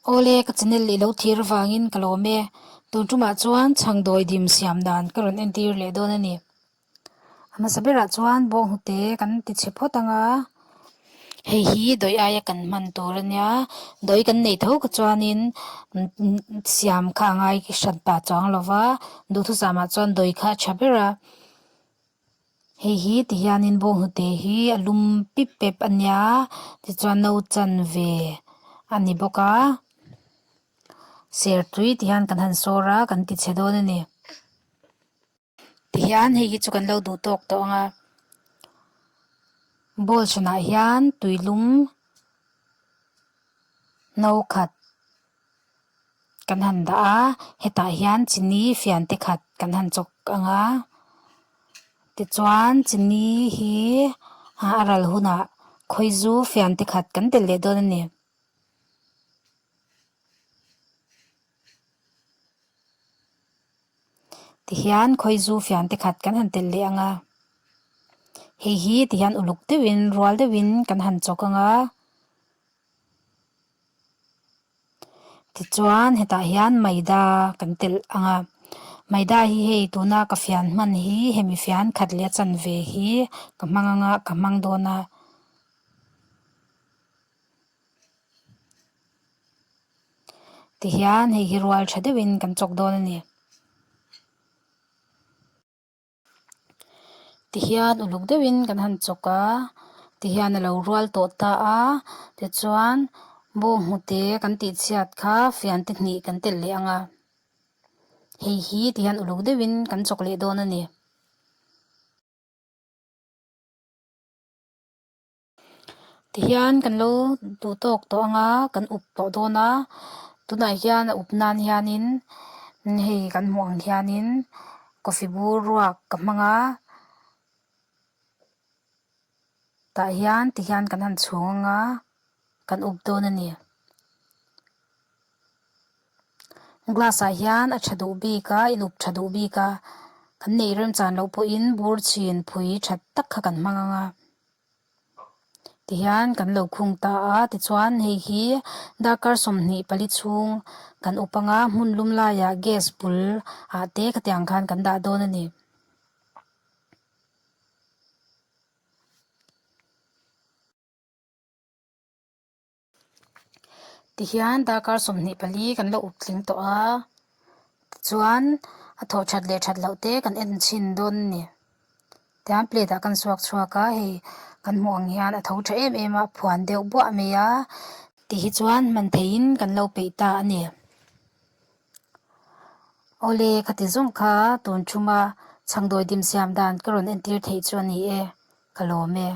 Awle, ka channel i lo thir avangin ka lawm e. Tun tumah chuan chhangdawi dim siam dan ka rawn entir leh dawn a ni. A hmasa berah chuan bawnghnute kan ti chhe phawt ang a, hei hi dawi aia kan hman tur a nia. Dawi kan neih tho kha chuanin siam kha a ngai hran pah chuang lo va, duhthusam-ah chuan dawi kha a tha ber a. Hei hi ti hianin bawnghnute hi a lum pip pep a nia tichuan no chanve a ni bawk a sertui ti hian kan han sawr a kan ti chhe dawn a ni tihian hei hi chu kan lo duh tawk tawh ang a bowl hranah hian tui lum no khat. Kan han dah a hetah hian chini fian te khat kan han chawk ang a tichuan chini hi a ral hunah khawizu fian te khat kan telh leh dawn a ni. Tihian khawizu fian te khat kan han telh leh ang a hei hi tihian uluk deuhin rual deuhin kan han chawk ang a. Tichuan hetah hian maida kan telh ang a maida hi hei tuna ka fian hman hi hemi fian khat leh a chanve hi ka hmang ang a ka hmang dawn a. Tihian hei hi rual tha deuhin kan chawk dawn a ni. Tihian uluk deuhin kan han chawk a tihian a lo rual tawh ta a tichuan bawnghnute kan tih chhiat kha fian te hnih kan telh leh ang a hei hi tihian uluk deuhin kan chawk leh dawn a ni. Tihian kan lo duh tawk tawh ang a kan up tawh dawn a tunah hian a up nan hianin hei kan hmuh ang hianin coffee bur ruak ka hmang a tah hian tihian kan han chhung ang a kan up dawn a ni. Glass ah hian a tha duh bik a in up tha duh bik a kan neih remchan loh pawhin bur chhin phui tha tak kha kan hmang ang a. Tihian kan lo khung ta a tichuan hei hi darkar 24 chhung kan up anga hmun lum laiah gas bul ah te khatiang khan kan dah dawn a ni. Tihian darkar 24 kan lo up tling tawh a tichuan a thawh that leh that loh te kan en chhin dawn a ni. Tihian plate ah kan suak chhuak a hei kan hmuh ang hian a tho tha em em a a phuan deuh buah mai a ti hi chuan hman theihin kan lo peih ta a ni. Awle khati zawng kha tun thuma chhangdawi dim siam dan ka rawn entir theih chu a ni e ka lawm e.